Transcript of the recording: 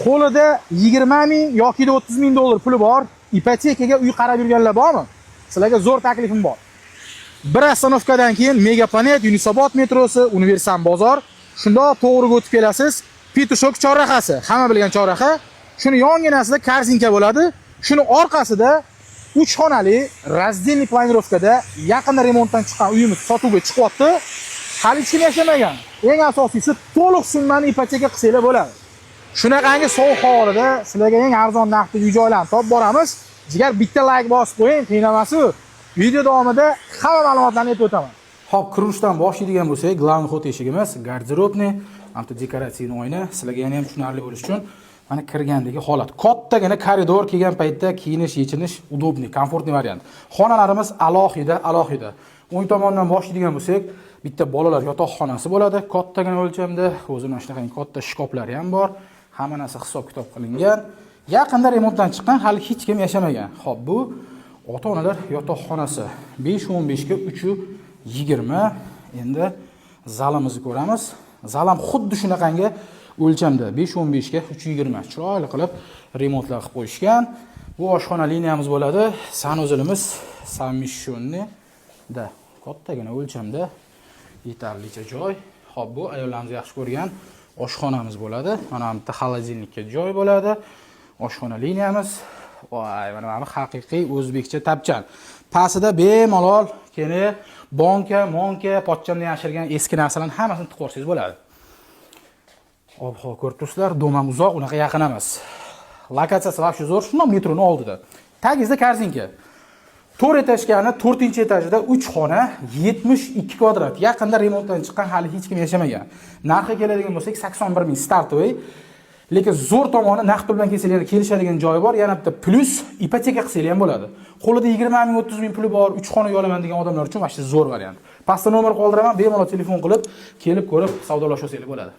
Qo'lida 20 ming yoki 30 ming dollar puli bor, ipotekaga uy qarab yurganlar bormi? Sizlarga zo'r taklifim bor. Bir остановка dan keyin Megaplanet, Yunusobod metrosi, Universal bozor, shundoq to'g'riga o'tib kelasiz. Петушок chorrahasi, hamma bilgan chorraha. Shuni yonginasida Korzinka bo'ladi. Shuni orqasida 3 xonali раздельный планировка da yaqinda remontdan chiqqan uyimiz sotuvga chiqyapti. Hali hech kim yashamagan. Eng asosiysi, to'liq summani ipoteka qilsanglar bo'ladi. Shunaqangi sovuq havolida sizlarga eng arzon narxda uy joylarni topib boramiz. Jigar, bitta layk bosib qo'ying, qiynamasi. Video davomida hamma ma'lumotlarni aytib o'taman. Xo'p, kirishdan boshlaydigan bo'lsak, главный ход eshigimiz, гардеробный, mana bu декоративный oyna, sizlarga yana ham tushunarli bo'lishi uchun mana kirgandagi holat. Kattagina koridor, kelgan paytda kiyinish, yechinish удобный, комфортный variant. Xonalarimiz alohida, alohida. O'ng tomondan boshlaydigan bo'lsak, bitta bolalar yotoqxonasi bo'ladi, kattagina o'lchamda, o'zi mana shunaqangi katta shkaflari ham bor. Hamma narsa hisob-kitob qilingan. Yaqinda remontdan chiqqan, hali hech kim yashamagan. Xo'p, bu ota-onalar yotoqxonasi 5.15 ga 3.20. Endi zalimizni ko'ramiz. Zal ham xuddi shunaqangi o'lchamda, 5.15 ga 3.20. Chiroyli qilib remontlar qilib qo'yishgan. Bu oshxona liniyamiz bo'ladi. Санузел imiz совмещенный da, kattagina o'lchamda, yetarlicha joy. Xo'p, bu ayollarimiz yaxshi ko'rgan oshxonamiz bo'ladi. Mana bu yerda холодильник ka joy bo'ladi. Oshxona liniyamiz. Voy, mana bu haqiqiy o'zbekcha tapchan. Pastida bemalol keni bonka, monka, pochchamda yashirgan eski narsalarni hammasini tiqib yuborsangiz bo'ladi. Ob-havo ko'rib turibsizlar, дом ham uzoq, unaqa yaqin emas. Lokatsiyasi вообще zo'r, shundoq metroni oldida. Tagingizda Korzinka. 4 этажка ni 4-etajida 3 xona, 72 kvadrat. Yaqinda remontdan chiqqan, hali hech kim yashamagan. Narxi keladigan bo'lsak, 81 ming стартовый. Lekin zo'r tomoni, naqd pul bilan kelsanglar kelishadigan joyi bor. Yana bitta plyus, ipoteka qilsanglar ham bo'ladi. Qo'lida 20 ming, 30 ming puli bor, 3 xona uy olaman degan odamlar uchun mana shu zo'r variant. Pastda nomer qoldiraman, bemalol telefon qilib, kelib ko'rib savdolashib olsanglar bo'ladi.